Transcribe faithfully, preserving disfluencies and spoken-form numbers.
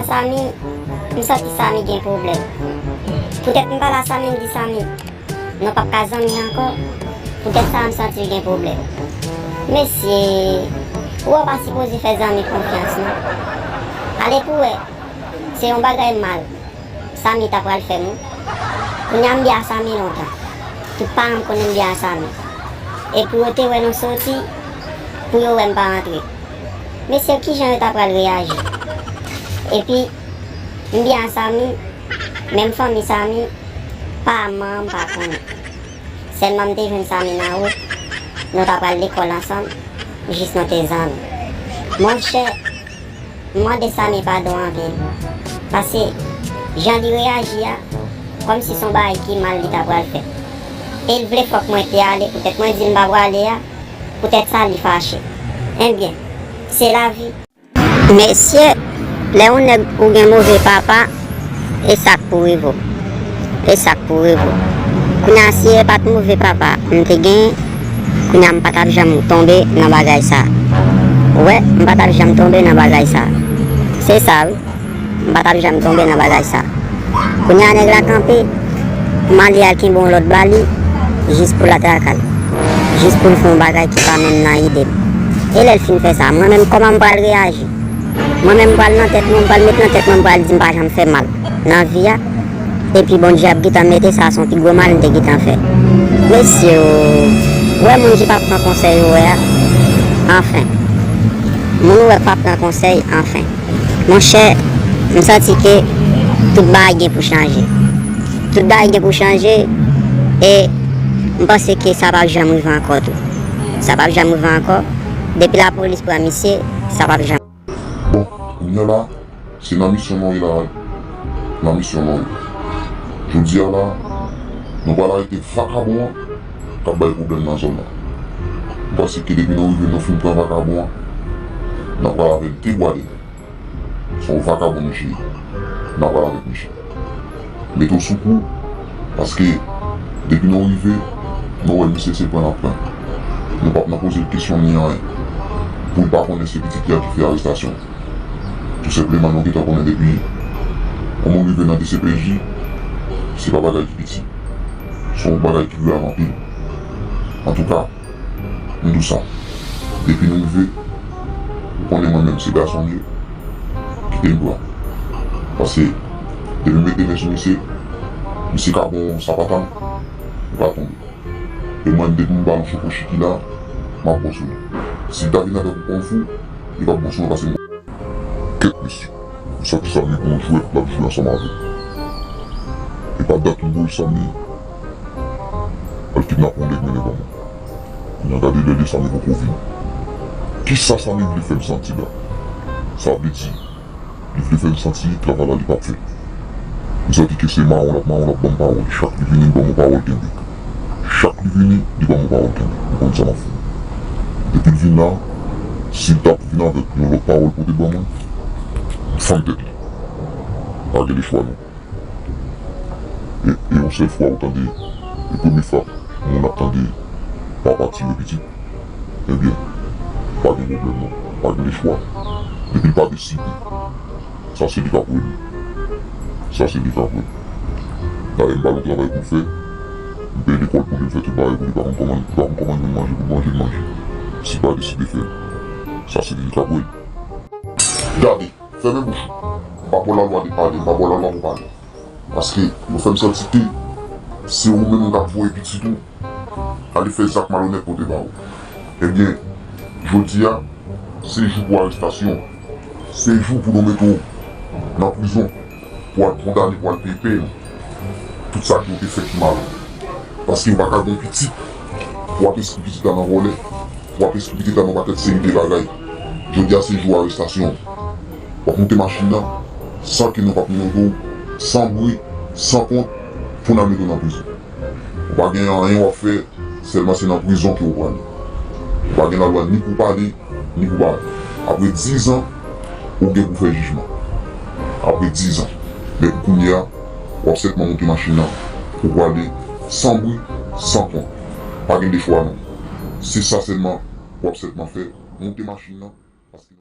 Samy, m santi Samy gen pwoblèm. Poutèt m pale a Samy, m di Samy, nou p ap ka zanmi ankò. Poutèt sa, m santi l gen pwoblèm. Mesye, ou wè w pa sipoze fè zanmi konfyans, non. Ale pou w wè, se yon bagay mal Samy ta pral fè m, wi. Kounye a m byen a Samy lontan. Tout paran m konnen m byen a Samy. E pou yo te wè nou soti, pou yo wè m pa antre. Mesye, kijan yo ta pral reyaji? Epi, m byen a Samy, menm fanmi Samy, pa manman m pa konnen. Sèlman m te jwenn Samy nan wout, nou ta pral lekòl ansanm, jis nou te zanmi. Monchè, m mande Samy padon anpil. Paske, jan li reyaji a, kòmsi se yon bagay ki mal li ta pral fè. E l vle fòk mwen te ale, poutèt mwen di l m pa prale a, poutèt sa li fache. Ebyen, se lavi. Mesye, lè yon nèg ou gen move papa, e sa k pou rive w. E sa k pou rive w. Kounye a, si e pa t move papa m te genyen, kounye a m pa t ap janm tonbe nan bagay sa. Ou wè, m pa t ap janm tonbe nan bagay sa. Se sa, wi. M pa t ap janm tonbe nan bagay sa. Kounye a nèg la kanpe, m ale al kenbe yon lòt ba li, jis pou l atraka l. Jis pou l fè yon bagay ki pa menm nan ide m. E lè l fin fè sa, mwen menm kòman m pral reyaji? Mwen menm m pral nan tèt mwen, m pral met nan tèt mwen, m pral di m pa janm fè mal nan vi a. Epi Bondye ap gentan mete sa, se yon pi gwo mal m te gentan fè. Mesye o, ou wè moun ki pa pran konsèy yo wè a, anfen. Moun ou wè k pa pran konsèy, anfen. Monchè, m santi ke tout bagay gen pou chanje. Tout bagay gen pou chanje, e m panse ke sa p ap janm rive ankò tou. Sa p ap janm rive ankò. Depi lapolis pran misye, sa p ap janm. Bon, kounye a la, se nan misyon nou ye la, wi. Nan misyon nou ye. Jodi a la, nou pral arete vakabon an k ap bay pwoblèm nan zòn nan. M panse ke depi nou rive, nou fin pran vakabon an, n ap pral avè l debwade. Se yon vakabon misye ye. N ap pral avèk misye. Mete w sou kou, paske depi nou rive, nou wè misye se pran n ap pran. Nou p ap nan poze l kesyon ni anyen. Pou l pa konnen se pitit li a ki fè arestasyon. Tou senpleman, nou gentan konnen depi yon moun rive nan D C P J, se pa bagay ki piti. Se yon bagay ki grav anpil. Antouka, m di w sa. Depi nou rive, ou konnen mwen menm, se gason m ye. Kite m pran. Paske, depi m mete men sou misye, misye ka bon sapatan, ou ka tonbe. E mwen, depi m ba l yon chokochiki la, m ap bon sou li. Si l ta vin avèk yon kong fou, li p ap bon sou mwen paske m Kèt mesye, m santi Samy gon jwèt l ap jwe ansanm avè m. E pa dat m voye Samy al kidnape yon nèg mennen ban mwen. Kounye a gade lè li Samy poko vini. Kisa Samy vle fè m santi la? Sa vle di, li vle fè m santi travay la li p ap fè. M santi ke se mawon l ap mawon, l ap ban m pawòl. Chak li vini, li ban m yon pawòl kenbe. Chak li vini, li ban m yon pawòl kenbe. Ou konn sa m ap fè. Depi l vin la, si l t ap vin avèk yon lòt pawòl pote ban mwen, m fann tèt li. Pa gen de chwa non. E, e yon sèl fwa ou tande, e premye fwa moun ap tande papa tire pitit, ebyen, pa gen pwoblèm non, pa gen de chwa. Depi l pa deside, sa se li k ap wè l. Sa se li k ap wè l. Dayè, m ba l yon travay pou l fè, m peye lekòl pou li, m fè tout bagay pou li, pa konn kòman, pa konn kòman l jwenn manje pou l manje, l manje. Si l pa deside fè l, sa se li k ap wè l. Gade, fèmen bouch ou. M pa ba w lalwa de pale, m pa ba w lalwa pou pale. Paske ou fè m santi ke se ou menm k ap voye pitit ou ale fè zak malonèt pote ba ou. Ebyen, jodi a, se jou pou arestasyon. Se jou pou nou mete w nan prizon, pou w al kondane, pou w al peye pèn. Tout sa ke w te fè ki mal. Paske ou pa ka gen pitit, w ap enskri pitit la nan vòlè, w ap enskri pitit la nan pakèt seri de bagay. Jodi a se jou arestasyon. W ap moute machin nan, san ke nou p ap mete w, san bri, san kont, pou n al mete w nan prizon. Ou pa gen anyen w ap fè, sèlman se nan prizon ke ou prale. Ou pa gen lalwa ni pou pale, ni pou pale. Apre diz an, ou gen pou fè jijman. Apre diz an. Men pou kounye a, w ap sèlman moute machin nan, ou prale san bri, san kont. Pa gen de chwa non. Se sa sèlman w ap sèlman fè, moute machin nan, paske